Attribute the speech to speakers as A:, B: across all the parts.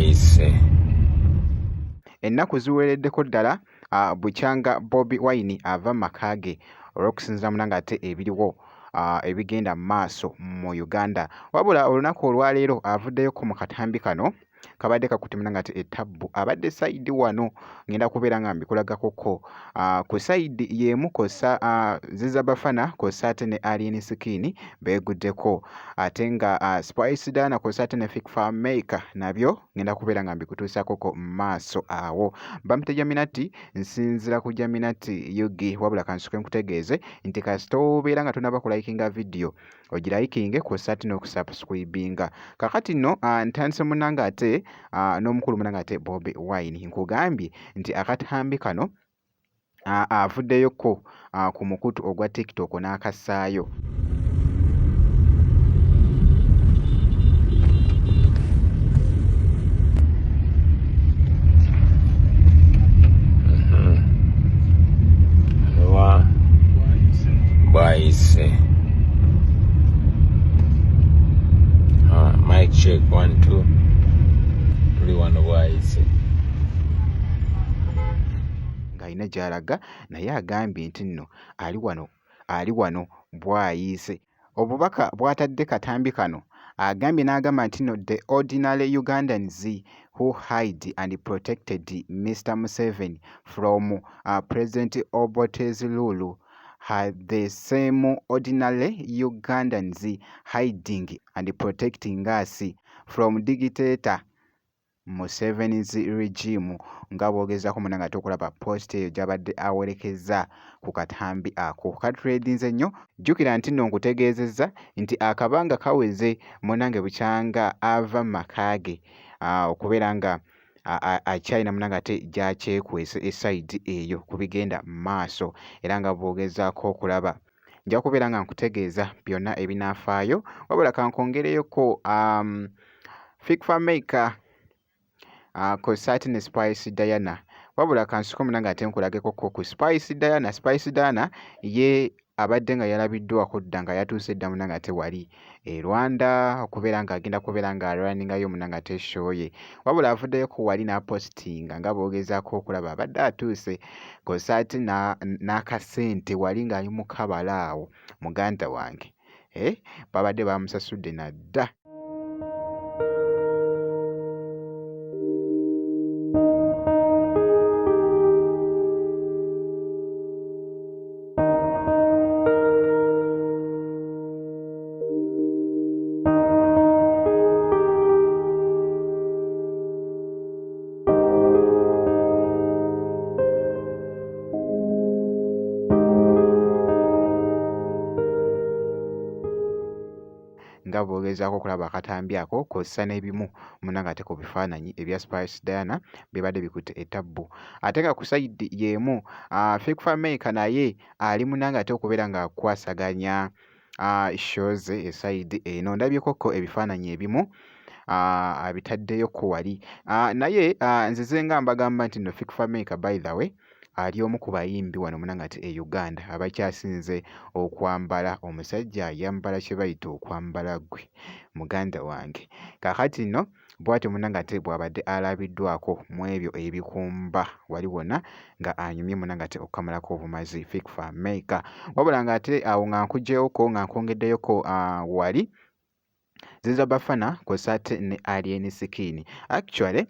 A: Bwayiise.
B: Ennaku ziwereddeko ddala bukyanga Bobi Wine ava mu maka ge olw'okusinziira munange ate ebiriwo ebigenda mu maaso mu Uganda. Wabula olunaku olwaleero avuddeyoko mu katambi kano kabadde kakutte munange ate etabbu abadde sayidi wano ngenda kubeera nga mbikulagakoko ku sayidi y'emu kw'ossa Ziza Bafana kw'ossa ate ne Alien Skin beeguddeko ate nga Spice Diana kw'ossa ate ne Fik Fameica nabyo ngenda kubeera nga mbikutuusaakoko mu maaso awo. Bampita Jaminati nsinzira ku Jaminati UG wabula kansooke nkutegeeze nti kasita obeera nga tonnaba kulayikinga vidiyo ogirayikinge kw'ossa ate n'okusubscribinga. Kaakati nno ntandise munnange ate n'omukulu munnange ate Bobi Wine nkugambye nti akatambi kano avuddeyo ko ku mukutu ogwa TikTok n'akassaayo.
A: Bwayiise. Mic check 1 2. Tuli wano bwayiise.
B: Ng'alina gy'alaga naye agambye nti nno ali wano ali wano bwayiise. Obubaka bw'atadde katambi kano agambye n'agamba nti nno the ordinary Ugandans who hide and protected Mister Museveni from President Obote's rule are the same ordinary Ugandans hiding and protecting us from dictator Museveni's regime nga bw'ogezaako munnange ate okulaba post eyo gy'abadde awerekezza ku katambi ako katredinze nnyo. Jjukira nti nno nkutegeezezza nti akabanga kaweze munnange bukyanga ava mu maka ge okubeera nga akyalina munnange ate gy'akyekwese esayidi eyo ku bigenda mu maaso era nga bw'ogezaako okulaba nja kubeera nga nkutegeeza byonna ebinaafaayo wabula kankwongereyoko Fik Fameica Kosati ne Spice Diana wabula kansuke munange ate nkulageko ko ku Spice Diana. Spice Diana ye abadde nga yalabiddwako dda nga yatuuse dda munange ate wali e Rwanda okubeera nga agenda kubeera nga alwaningayo munange ate show ye wabula avuddeyo ko wali n'apositinga nga boogezaako okulaba abadde atuuse Kosati n'akasente wali ng'ali mu kabala awo muganda wange eh, babadde bamusasudde nadda. Nga bw'ogezaako okulaba akatambi ako kw'ossa n'ebimu munnange ate ku bifaananyi ebya Spice Diana bibadde bikutte ettabbu. Ate nga ku sayidi y'emu Fik Fameica naye ali munnange ate okubeera ng'akwasaganya show ze esayidi eno. Ndabyeko ko ebifaananyi ebimu abitaddeyo ko wali naye nzize nga mbagamba nti nno Fik Fameica by the way ali omu ku bayimbi wano munange ate e Uganda abakyasinze okwambala. Omusajja ayambala kye bayita okwambala ggwe muganda wange. Kaakati nno bw'atyo munange ate bw'abadde alabiddwako mu ebyo ebikumba wali wonna nga anyumye munange ate okukamalako obumazi Fik Fameica. Wabula ng'ate awo nga nkuggyeewoko nga nkwongeddeyoko wali Ziza Bafana kw'ossa ate ne Alien Skin. Actually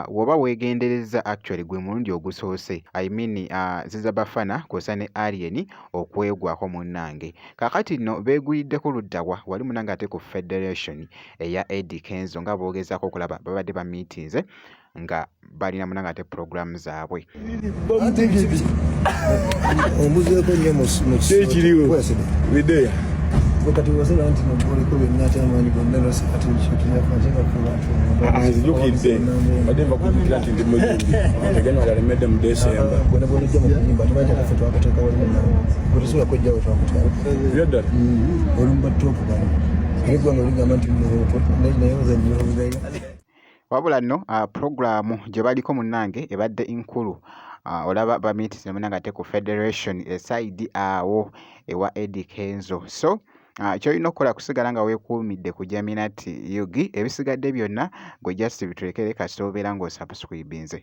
B: bw'oba weegenderezza actually gwe mulundi ogusoose I mean Ziza Bafana kw'ossa ne Alien okwegwako munnange. Kaakati nno beegwiriddeko ludda wa? Wali munnange ate ku Federation eya Eddy Kenzo nga bw'ogezaako okulaba babadde bamiitinze nga balina munange ate pulogulaamu zaabwe.
C: Ombuzeeko nnyo
D: Kyekiriwo. Bideya.
C: Kati wasala nti nogoliko byonna ate amaanyi gonna lwasi kati
D: Ah, nzijukidde badde nva kujjukira nti ndi muyimbi tegenda galemedde mu Desemba.
C: Gona bona ojja mu kuyimba tumanyi kaffe twakateeka wali munange gwe tosobola kwejjawo twakuteeka
D: Byaddala.
C: Olumba topu bano era eggwanga oligamba nti naye ozannyira.
B: Wabula nno pulogulaamu gye baliko munnange ebadde nkulu olaba bamiitinze munnange ate ku Federation esayidi awo ewa Eddy Kenzo so Ky'olina okukola kusigala nga weekuumidde ku Jaminat UG, ebisigadde byonna gwe just bitulekere kasita obeera ng'osubscribinze.